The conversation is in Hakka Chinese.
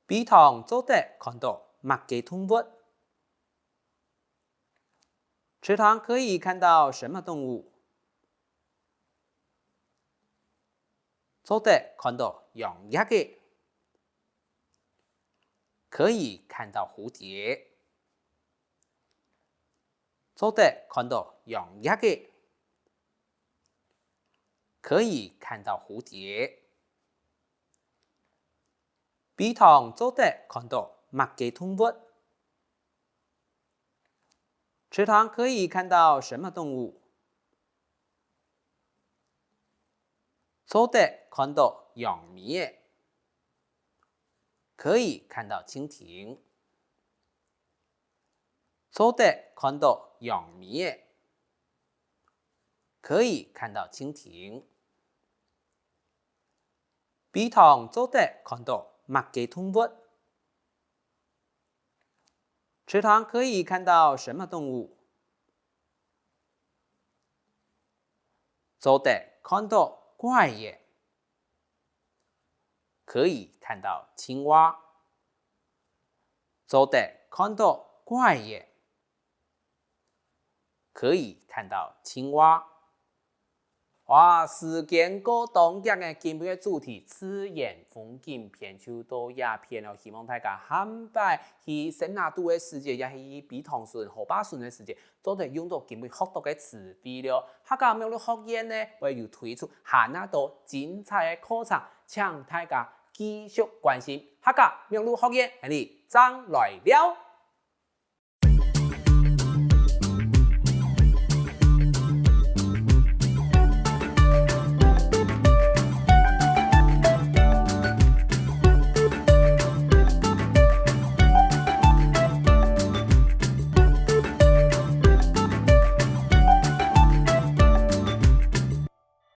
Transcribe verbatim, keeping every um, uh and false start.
陂塘做得看著麼个動物？池塘可以看到什麼動物？做得看著揚蝶仔。可以看到蝴蝶。做得看著揚蝶仔。可以看到蝴蝶。 陂塘做得看著麼个動物？池塘可以看到什麼動物？做得看著揚尾仔。可以看到蜻蜓。做得看著揚尾仔。可以看到蜻蜓。 陂塘做得看著麼个動物？池塘可以看到什麼動物？做得看著怪仔。可以看到青蛙。做得看著怪仔。 可以看到青蛙。哇，時間過當遽欸，今晡日个主題自然風景篇就到這片囉。希望大家下擺去城仔肚个時節，也係去陂塘脣、河壩脣个時節，做得用著今晡日學著个詞彙囉。客家網路學院呢，會有推出還較多精彩个課程，請大家繼續關心。客家網路學院，𠊎俚正來尞。